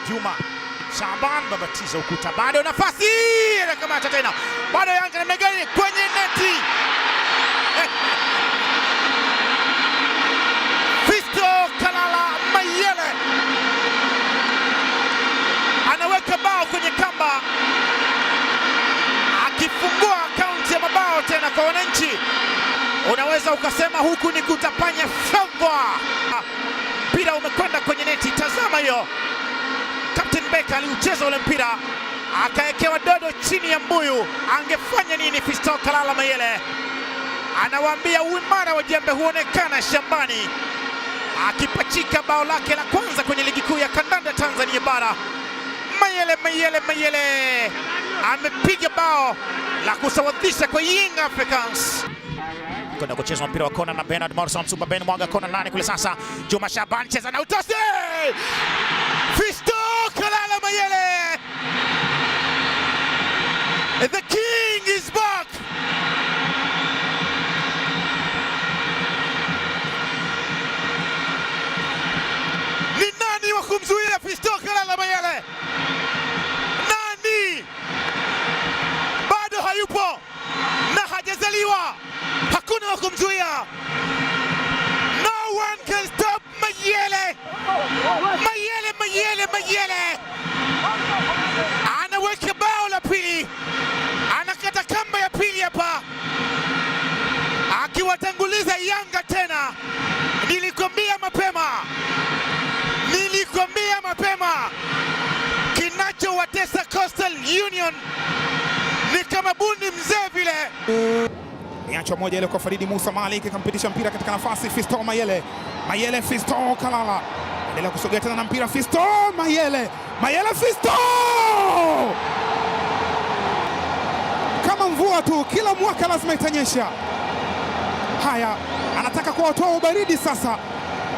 Juma Shaban babatiza ukuta, bado nafasi, anakamata tena, bado Yanga namna gani kwenye neti. Fisto Kalala Mayele anaweka bao kwenye kamba, akifungua akaunti ya mabao tena kwa wananchi. Unaweza ukasema huku ni kutapanya fedha. Mpira umekwenda kwenye neti, tazama hiyo. Captain Becker aliucheza ule mpira akaekewa dodo chini ya mbuyu. Angefanya nini Fisto Kalala Mayele? Anawaambia uimara wa jembe huonekana shambani, akipachika bao lake la kwanza kwenye ligi kuu ya kandanda Tanzania bara. Mayele, Mayele, Mayele amepiga bao la kusawazisha kwa Young Africans. Kwenda kuchezwa mpira wa kona na Bernard Morrison, Super Ben mwaga kona nane kule sasa. Juma Shaban cheza na utosi. Fisto Kalala Mayele, the king is back. Ni nani wa kumzuia Fisto Kalala Mayele? Nani? Bado hayupo na hajazaliwa, hakuna wa kumzuia. No one can stop Mayele. Mayele, Mayele, Mayele anaweka bao la pili, anakata kamba ya pili hapa, akiwatanguliza Yanga tena. Nilikwambia mapema, nilikwambia mapema, kinachowatesa Coastal Union ni kama bundi mzee vile. Niachwa moja ile kwa Faridi Musa Malik, akampitisha mpira katika nafasi Fisto Mayele. Mayele, Fisto Kalala endelea kusogea tena na mpira Fisto Mayele, Mayele, Fisto! Kama mvua tu, kila mwaka lazima itanyesha. Haya, anataka kuwatoa ubaridi sasa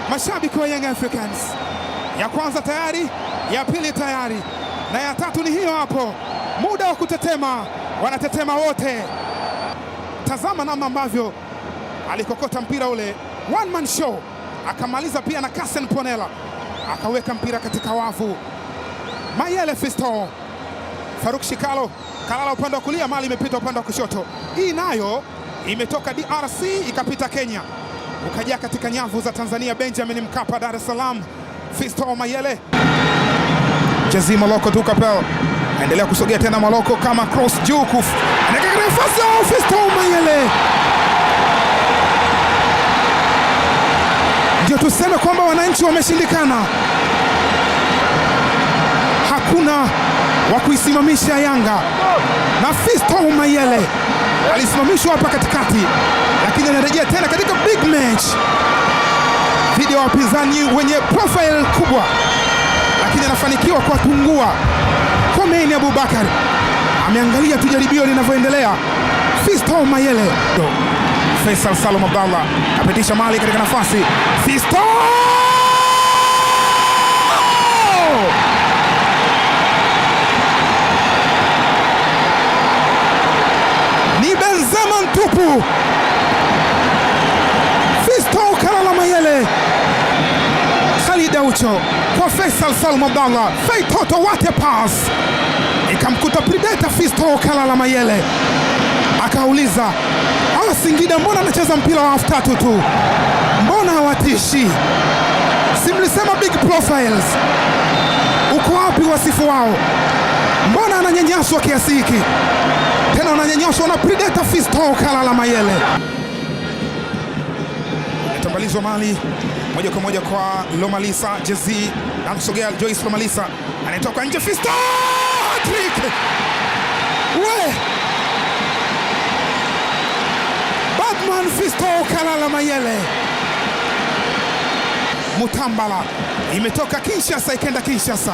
mashabiki wa Young Africans. Ya kwanza tayari, ya pili tayari, na ya tatu ni hiyo hapo. Muda wa kutetema, wanatetema wote. Tazama namna ambavyo alikokota mpira ule, one man show, akamaliza pia na Kasen Ponela akaweka mpira katika wavu. Mayele Fisto, Faruk Shikalo Kalala upande wa kulia, mali imepita upande wa kushoto. Hii nayo imetoka DRC ikapita Kenya, ukajaa katika nyavu za Tanzania. Benjamin Mkapa, Dar es Salaam. Fisto Mayele, Jezi Moloko Dukapel endelea kusogea tena, Moloko kama cross juu, anaweka nafasi, Fisto Mayele. Ndio tuseme kwamba wananchi wameshindikana, hakuna wa kuisimamisha Yanga, na Fisto Mayele alisimamishwa hapa katikati, lakini anarejea tena katika big match dhidi ya wapinzani wenye profile kubwa, lakini anafanikiwa kuwatungua. Khomeini Abubakar ameangalia tu jaribio linavyoendelea. Fisto Mayele, Faisal Salum Abdallah apitisha mali katika nafasi. Fisto ni Benzema mtupu. Fisto Kalala Mayele, Khalid Aucho kwa Faisal Salum Abdallah. Feitoto, what a pass! Ikamkuta Predator Fisto Kalala Mayele, akauliza hawa Singida mbona anacheza mpira wa half tatu tu, mbona hawatishi? Si mlisema big profiles, uko wapi wasifu wao? Mbona ananyanyaswa kiasi hiki? Tena ananyanyaswa na Predator Fisto Kalala Mayele. Tambalizwa mali moja kwa moja kwa Lomalisa Jezi, namsogea Joyce Lomalisa, anatoka nje Fisto, hat-trick! We Batman Fisto Kalala Mayele. Mutambala imetoka Kinshasa ikenda Kinshasa,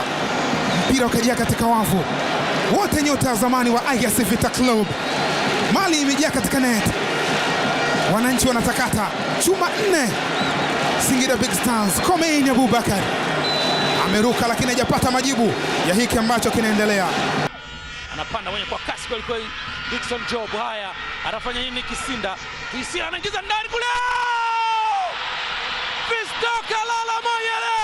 mpira ukajia katika wavu. Wote nyota wa zamani wa IS Vita Club, mali imejia katika net, wananchi wanatakata chuma 4. Singida Big Stars, Khomeini Abubakar ameruka lakini hajapata majibu ya hiki ambacho kinaendelea. Anapanda mwenye kwa kasi kweli kweli, Dickson Job. Haya, anafanya nini Kisinda? Kisinda anaingiza ndani kule, Fisto Kalala Mayele.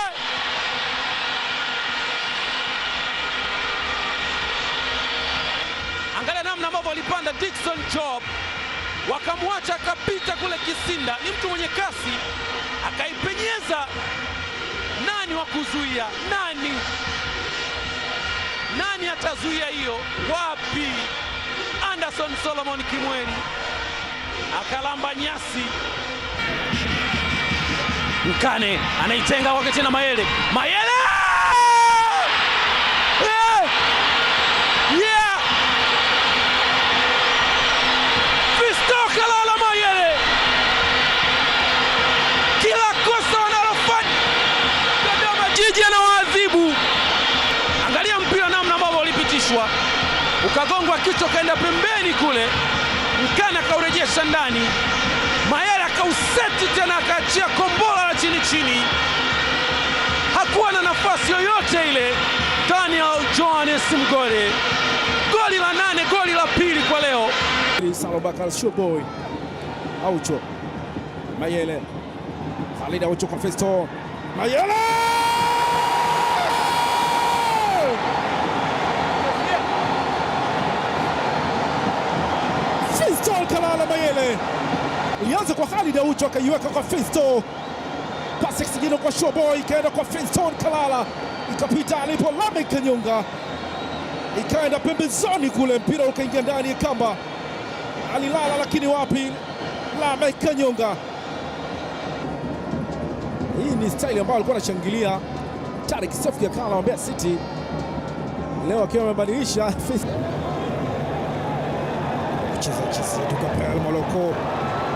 Alianza Dickson Job, wakamwacha akapita kule Kisinda, ni mtu mwenye kasi, akaipenyeza. Nani wa kuzuia? Nani? Nani atazuia hiyo? Wapi? Anderson Solomon Kimweri akalamba nyasi. Mkane anaitenga kwake tena Mayele. Mayele! Yeah! Yeah! Fisto Kalala Mayele! Kila kosa wanalofanya Dodoma Jiji anawaadhibu. Angalia mpira namna ambavyo ulipitishwa, ukagongwa kichwa kaenda pembeni kule, Mkane akaurejesha ndani, Mayele akauseti tena akaachia kombola la chini chini. Hakuwa na nafasi yoyote ile. Daniel Johannes Mgode, goli la 8, goli la pili kwa leo. Salobakar Showboy Aucho Mayele, Khalid Aucho kwa Festo Mayele! Festo Kalala Mayele ilianza kwa Khalid Aucho akaiweka kwa Festo, pasi kisigino kwa Showboy ikaenda kwa Feston Kalala, ikapita alipo Lameck Kanyonga, ikaenda pembezoni kule, mpira ukaingia ndani ya kamba. Alilala lakini wapi, Lameck Kanyonga. Hii ni style ambayo alikuwa anashangilia Tarik Seif Akala wa Mbeya City, leo akiwa amebadilisha kucheza Jesse Gabriel Moloko,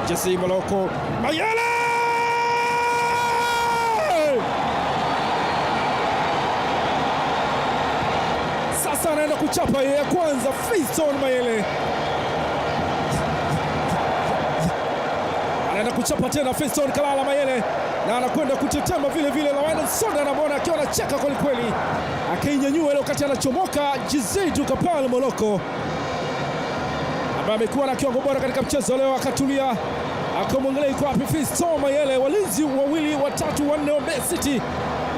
Jesse Moloko, Mayele! Sasa anaenda kuchapa ya kwanza Fiston Mayele. Anaenda kuchapa tena Fiston Kalala Mayele na anakwenda kutetema vile vile. Lawana Sonda anamwona akiwa anacheka kweli kweli, akiinyanyua ile wakati anachomoka Jizidu Kapal Moloko ambaye amekuwa na kiwango bora katika mchezo leo, akatulia akamwangalia iko wapi Fiston Mayele. Walinzi wawili watatu wanne wa Mbeya City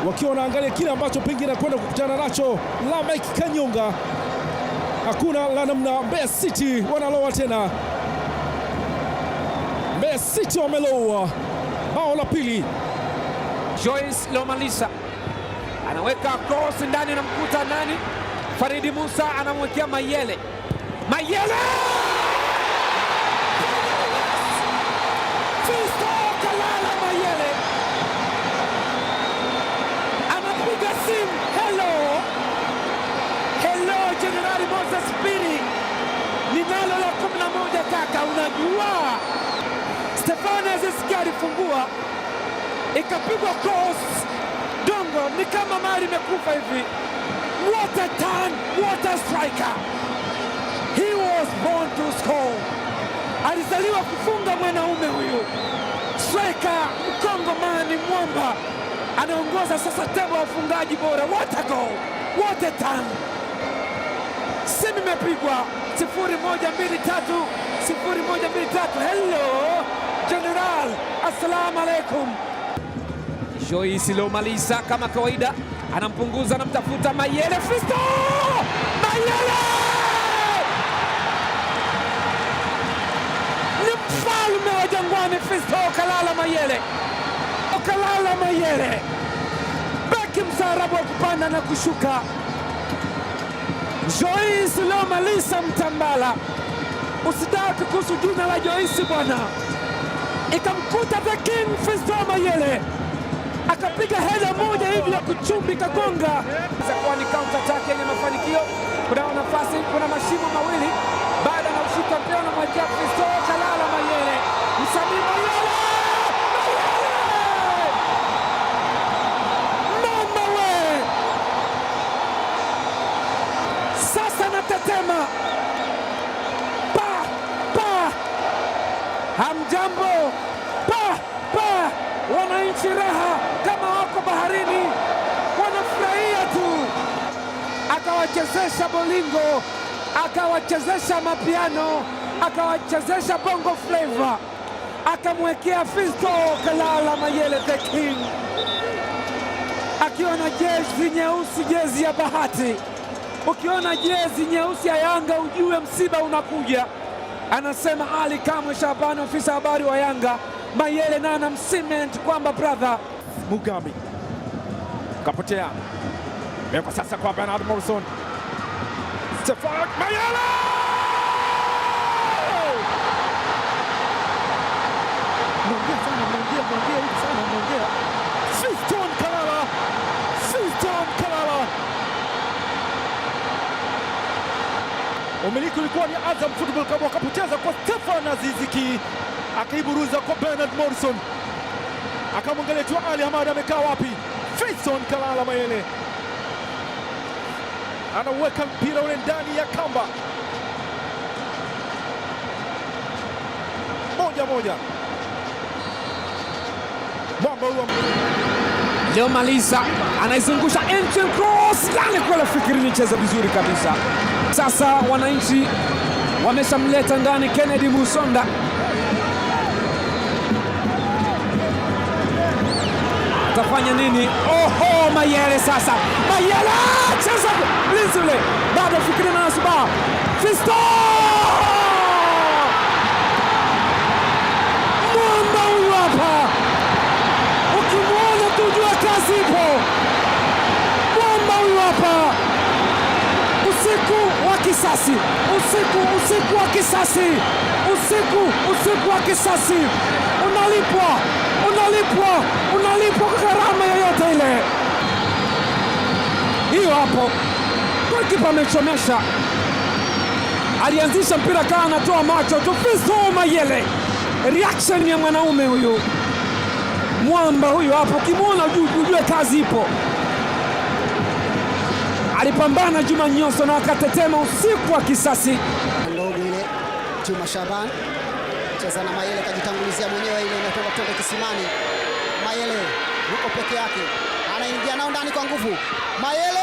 wakiwa wanaangalia kile ambacho pengine kwenda kukutana nacho Lameck Kanyonga. Hakuna la namna, Mbeya City wanaloa tena. Mbeya City wameloa bao la pili. Joyce Lomalisa anaweka cross ndani, anamkuta nani? Faridi Musa anamwekea Mayele. Mayele! Fisto Kalala Mayele anapiga simu. Hello, hello Jenerali Moses Biri, ninalo la 11 kaka, unajua Stefano Aziz Ki alifungua ikapigwa cross, dongo ni kama mali imekufa hivi. What a turn, what a striker. He was born to score. Alizaliwa kufunga mwanaume huyu. Striker mkongomani mwamba anaongoza sasa tebo ya ufungaji bora. What a goal, what a turn. Simu imepigwa 0 1 2 3 0 1 2 3. Hello General, assalamu alaikum. Joyce Lomalisa kama kawaida anampunguza, anamtafuta Mayele. Fisto Mayele ni mfalme wa Jangwani. Fisto Kalala Mayele, Kalala Mayele, beki mstaarabu wa kupanda na kushuka. Joyce Lomalisa Mtambala, usidaki kuhusu jina la Joyce bwana. Ikamkuta the king Fisto Mayele akapiga hela moja hivi ya kuchumbi kagonga. Kwa ni counter attack yenye mafanikio. Kuna nafasi, kuna mashimo mawili, baada na ushika mpira na mwekea Fisto Kalala Mayele, Msanii Mayele, Mayele! Mama we! Sasa natetema. Pa pa, hamjambo. Pa pa, wananchi raha kama wako baharini, wanafurahia tu. Akawachezesha bolingo, akawachezesha mapiano, akawachezesha bongo flavor, akamwekea Fisto Kalala Mayele the king, akiwa na jezi nyeusi, jezi ya bahati. Ukiona jezi nyeusi ya Yanga ujue msiba unakuja. Anasema Ali Kamwe Shabani, ofisa habari wa Yanga, Mayele na anamcement kwamba brother Mugambi kapotea, mewekwa sasa kwa Bernard Morrison. Stefan Mayele mnaongea sana, mnaongea, mnaongea hivi sana, mnaongea. Fiston Kalala, Fiston Kalala. Umiliki ulikuwa ni Azam Football Club, wakapoteza kwa Stefan Aziz Ki, akaiburuza kwa Bernard Morrison, akamwangalia tu Ali Hamad amekaa wapi. Fiston Kalala Mayele anauweka mpira ule ndani ya kamba. 1-1. Mwamba huyo Leo maliza anaizungusha entry cross ndani kwa Fikiri, nicheza vizuri kabisa. Sasa wananchi wameshamleta ndani Kennedy Musonda. Atafanya nini? Oho, Mayele sasa, Mayele cheza mlinzi ule, bado Fikiri na Nasuba Fisto mwamba huyu hapa, ukimwona tujua kazi ipo. Mwamba huyu hapa, usiku wa kisasi, usiku usiku wa kisasi, usiku usiku wa kisasi, unalipwa unalipwa unalipwa kwa gharama yoyote ile. Hiyo hapo, golikipa amechomesha, alianzisha mpira kaa anatoa macho tu. Fisto Mayele, reaction ya mwanaume huyu, mwamba huyu hapo, ukimwona ujue kazi ipo. Alipambana Juma Nyoso na akatetema usiku wa kisasi. Ndogo ile Juma Shaban cheza na Mayele, kajitangulizia mwenyewe, ile inatoka kutoka kisimani. Mayele yuko peke yake, anaingia nao ndani kwa nguvu. Mayele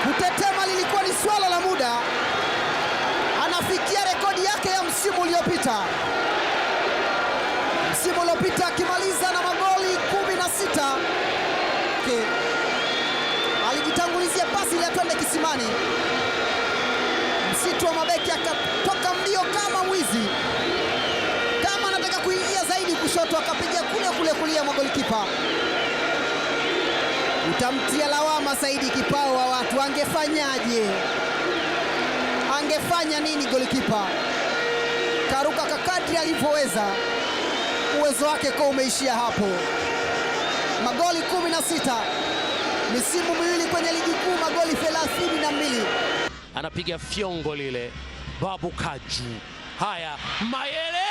kutetema lilikuwa ni swala la muda, anafikia rekodi yake ya msimu uliopita. Msimu uliopita akimaliza na magoli 16. Alijitangulizia pasi ile twende kisimani, msitu wa mabeki akatoka mbio kama mwizi, kama anataka kuingia zaidi kushoto, akapiga kule kule kulia mwa golikipa. Utamtia lawama Saidi Kipao wa watu, angefanyaje? Angefanya nini golikipa? Karuka kakadri alivyoweza, uwezo wake kwa umeishia hapo. Magoli 16 misimu miwili kwenye ligi kuu, magoli 32. Anapiga fyongo lile Babu Kaju. Haya, Mayele,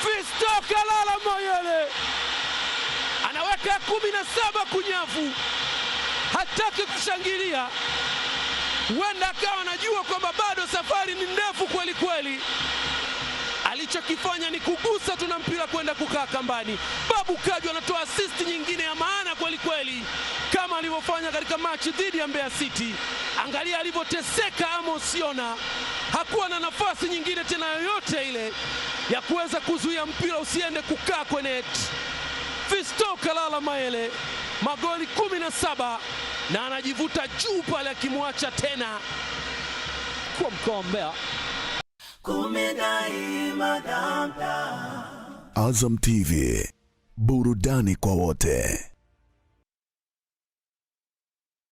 Fisto Kalala Mayele anaweka 17 kunyavu, hataki kushangilia, huenda akawa anajua kwamba bado safari ni ndefu kweli kweli. Alichokifanya ni kugusa tu na mpira kwenda kukaa kambani. Babu Kaju anatoa assist nyingine ya maana kweli kweli, kama alivyofanya katika machi dhidi ya Mbeya City. Angalia alivyoteseka Amos Yona, hakuwa na nafasi nyingine tena yoyote ile ya kuweza kuzuia mpira usiende kukaa kwenye net. Fisto Kalala Mayele magoli 17 na anajivuta juu pale akimwacha tena kwa mkoa wa Mbeya. Azam TV, burudani kwa wote.